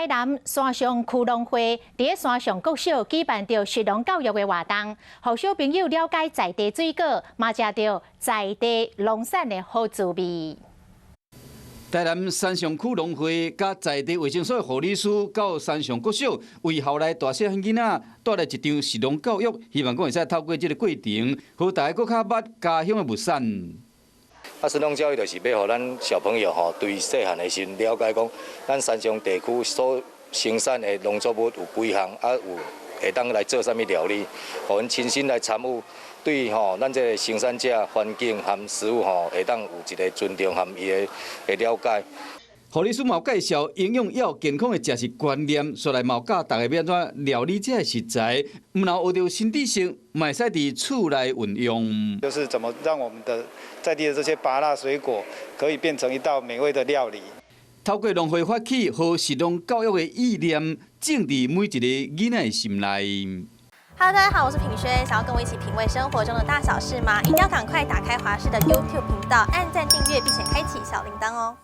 台南山上區農會佇咧山上國小舉辦著食農教育的活動，予小朋友了解在地水果，嘛食著在地農產的好滋味。台南山上區農會佮在地衛生所的護理師，到山上國小，為校內大細漢囡仔帶來一場食農教育，希望講會使透過這个過程，予大家閣較捌家鄉的物產。啊，食農教育就是欲予咱小朋友吼，對細漢的時陣了解講，咱山上地區所生產的農作物有幾項，啊有會當來做啥物料理，予𪜶親身來參與，對吼咱這个生產者環境和食物吼，會當有一个尊重和伊的了解。護理師嘛有介紹營養與健康的食食觀念，煞來嘛有教大家欲按怎料理這个食材，毋但學著新知識，嘛會使佇厝內運用。就是怎麼讓我們的在地的這些芭樂水果，可以變成一道美味的料理。透過農會發起予食農教育的意念，種佇每一个囡仔的心內。 Hello，大家好，我是品軒，想要跟我一起品味生活中的大小事嗎？一定要趕快打開華視的 YouTube 頻道，按讚訂閱，並且開啟小鈴鐺哦。